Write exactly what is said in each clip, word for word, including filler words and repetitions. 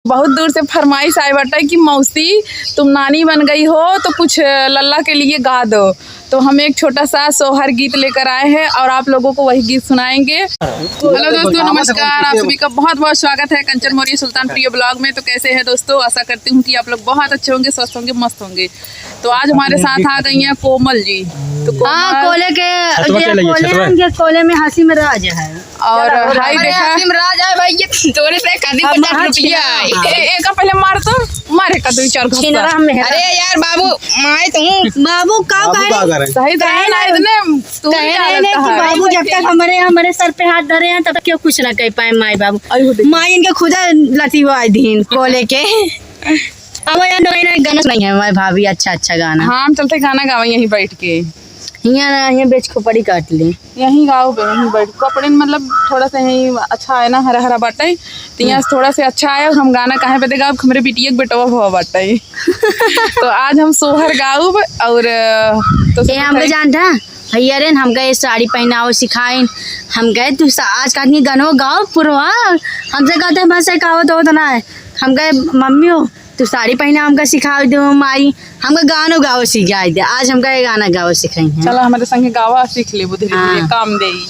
बहुत दूर से फरमाइश आए बाटे कि मौसी, तुम नानी बन गई हो तो कुछ लल्ला के लिए गा दो। तो हम एक छोटा सा सोहर गीत लेकर आए हैं और आप लोगों को वही गीत सुनाएंगे। हेलो दोस्तों, नमस्कार। आप सभी का बहुत बहुत स्वागत है कंचन मौर्य सुल्तानपुर ब्लॉग में। तो कैसे हैं दोस्तों? आशा करती हूँ कि आप लोग बहुत अच्छे होंगे, स्वस्थ होंगे, मस्त होंगे। तो आज हमारे साथ आ गई हैं कोमल जी। तो हाँ, कोमल कोले के, छतवा ये चला गया, कोले छतवा। हम के कोले में हंसी में राज है। और चलो, हाय अरे देखा। हंसी में राज है भाई, ये तोरे से कदी हम पचास हंस रुपया के है। ए-, एका पहले मार तो, मारे का दो चार घुसा। छिनरा में है। अरे यार बाबू, माय तू। बाबू का बाबू कहे? का करे? सही तो है कहे ना, ना, इतने तू कहे क्या नहीं, नहीं लगता कि है? बाबू जब तक हमारे, हमारे सर पे हाथ धरे हैं, तब तक क्यों कुछ ना कह पाए माई बाबू। अरे हो देखो। माई इनके खुदा लतिवाए दीन कोले के। अब यार, नए नए गाना सुनाई है हमारे भाभी, अच्छा अच्छा गाना। हाँ, हम चलते गाना गावे यहीं बैठ के। हियाँ ना, हियाँ बेच खोपड़ी काट ले। यहीं गाओ बे, यहीं बैठ। खोपड़ी में मतलब थोड़ा सा यहीं अच्छा है ना, हरा हरा बाटे, तो यहाँ हम्म। थोड़ा सा अच्छा है। और हम गाना काहे पे देगा, अब हमरे बिटिया के बेटवा भवा बाटे। तो आज हम सोहर गाउब और, अ, तो ए, हमके जान था, भैया रे, हमका ये साड़ी पहनाओ सिखाइन। हम कहे, "तू सा-, आज का आदमी गानो गाओ पुरवा।" हमसे कहते, "हमसे कहावत होत ना है।" हम कहे, "मम्मी हो, तू साड़ी पहना हमका सिखाओ दे माई, हमका गानो गाओ सिखाई दे।" आज हमका ये गाना गाओ सिखाई है। चला, हमारे संगे गावा सीख लेबू धीरे धीरे, हाँ। काम देई।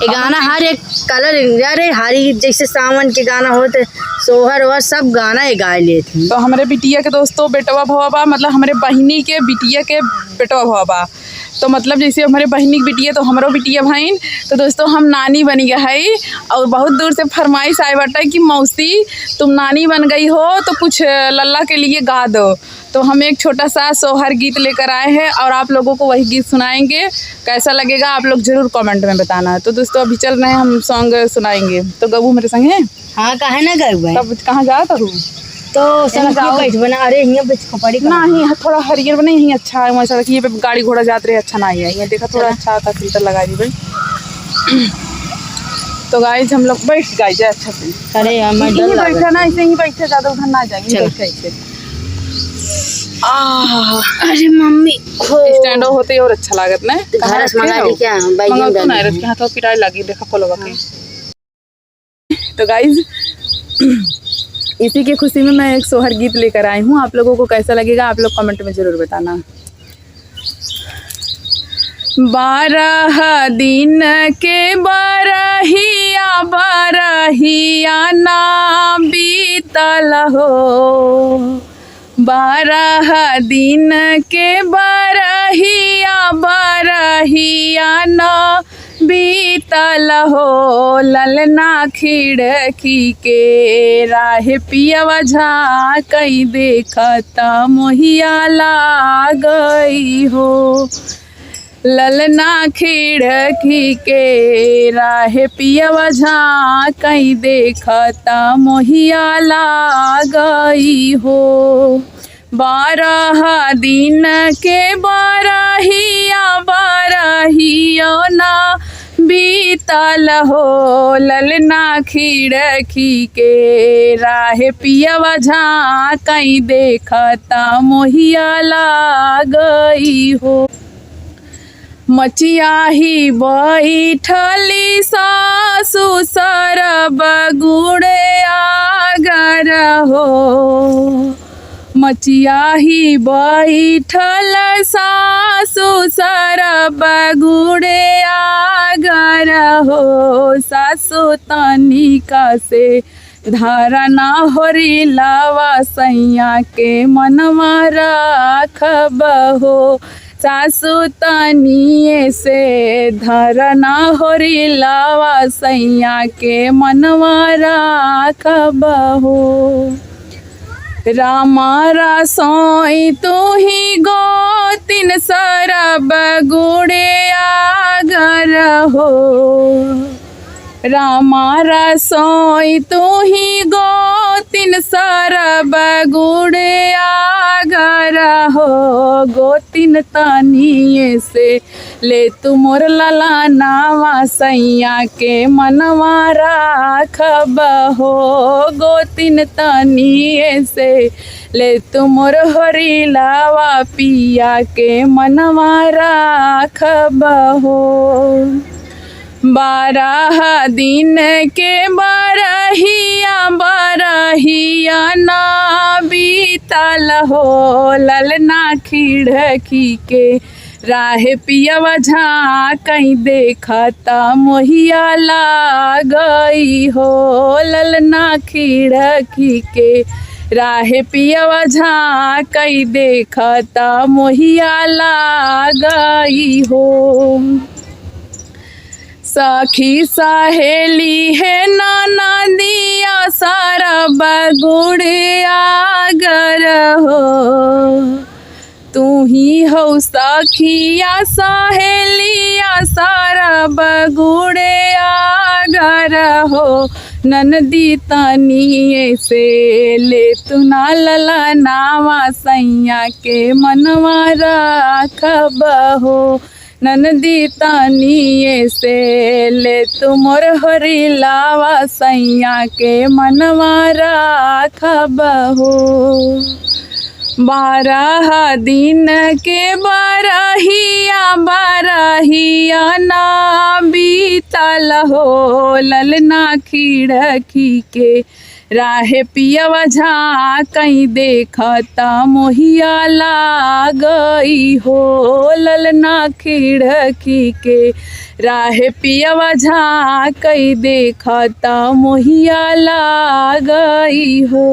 ये गाना हर एक कलर, अरे, हरी जैसे सावन के गाना होते, सोहर ओहर सब गाना ये गाए लेते हैं। तो हमरे बिटिया के दोस्तों, बेटवा भवा बा, मतलब हमरे बहिनी के बिटिया के बेटवा भवा बा। तो मतलब जैसे हमरे बहिनी के बिटिया, तो हमरो बिटिया भइन। तो दोस्तों, हम नानी बनी गए हई और बहुत दूर से फरमाइश आए बाटे कि मौसी, तुम नानी बन गई हो तो कुछ लल्ला के लिए गा दो। तो हम एक छोटा सा सोहर गीत लेकर आए हैं और आप लोगों को वही गीत सुनाएंगे। कैसा लगेगा, आप लोग जरूर कमेंट में बताना। तो दोस्तों, अभी चल रहे हैं, हम सॉन्ग सुनाएंगे। तो गबू मेरे संग है। हाँ, काहे ना गउबे? तब कहाँ जात रहू? तो यहीं सड़क पे जाओ। बैठ बना, अरे, हियाँ बैठ खोपड़ी का। नहीं, थोड़ा हरियर बने, यहीं अच्छा है, वहाँ सड़क ये पे गाड़ी घोड़ा जात रहे, अच्छा नहीं है। ये देखा, थोड़ा चला। अच्छा आता, फिल्टर लगा दी भाई। तो गाइस, हम लोग बैठ गए जे अच्छा से। अरे यार, मैं यहीं डर लग बैठा रहा ना, है। ऐसे ही बैठे, ज्यादा उधर ना जाएंगे, चलो। बैठे ऐसे। आह। अरे मम्मी, हो। स्टैंडो होते और अच्छा लागत ना। तो कहाँ घर से रखे मंगा हो? दी क्या? बैग में मंगा तो डाल नहीं दी। रखे, हाथों पिराए लगी, देखा खोलो बाकी। हाँ। तो गाइस, इसी की खुशी में मैं एक सोहर गीत लेकर आई हूँ। आप लोगों को कैसा लगेगा, आप लोग कमेंट में जरूर बताना। बारह दिन के बरहिया, बरहिया ना बीतल हो, बारह दिन के बरहिया, बरहिया न बीतल हो। ललना खिड़की के राह पियवा झाँकई, देखत मोहिया लागई हो। ललना खिड़की के राह पियवा झाँकई, देखत मोहिया लागई हो। बारह दिन के बरहिया, बरहियो ना बीतल हो। ललना खिड़की के राह पियवा झाँकई, देखत मोहिया लागई हो। मचिया ही बैठली सासु सरब गुड़े आगर हो। मचिया ही बैठल सासु सरब गुड़े आगर हो। सासु तनिका से धरना होरी लावा सैया के मनवा राखब हो। सासु तनिए से धरना होरी लावा सैया के मनवा राखब हो। रामा रसोई तू ही गोतिन सरब गुड़े आगर हो। रामा रसोई तू ही गोतिन सरब गुड़े आगर हो। गोतिन तनिए से ले तू मोर ललनावा सैया के मनवा राखब हो। गोतिन तनिए से ले तू मोर होरी लावा पिया के मनवा राखब हो। बारह दिन के बरहिया, बरहिया ना बीतल हो, ललना खिड़की के राहे पियवा झाँकई देखत मोहिया लागई हो, ललना खिड़की के राहे पियवा झाँकई देखत मोहिया लागई हो। सखी सहेली हे ननदिया सरब गुड़े आगर हो, तू ही हौ सखिया सहेलिया सरब गुड़े आगर हो। ननदी तनिए से ले तू ना ललनावा सैया के मनवा राखब हो। ननदी तनिए से ले तू मोर होरिलावा सैया के मनवा राखब हो। बारह दिन के बरहिया, बरहिया ना बीतल हो, ललना खिड़की के राहे पियवा झाँकई देखत मोहिया लागई हो, ललना खिड़की के राहे पियवा झाँकई देखत मोहिया लागई हो।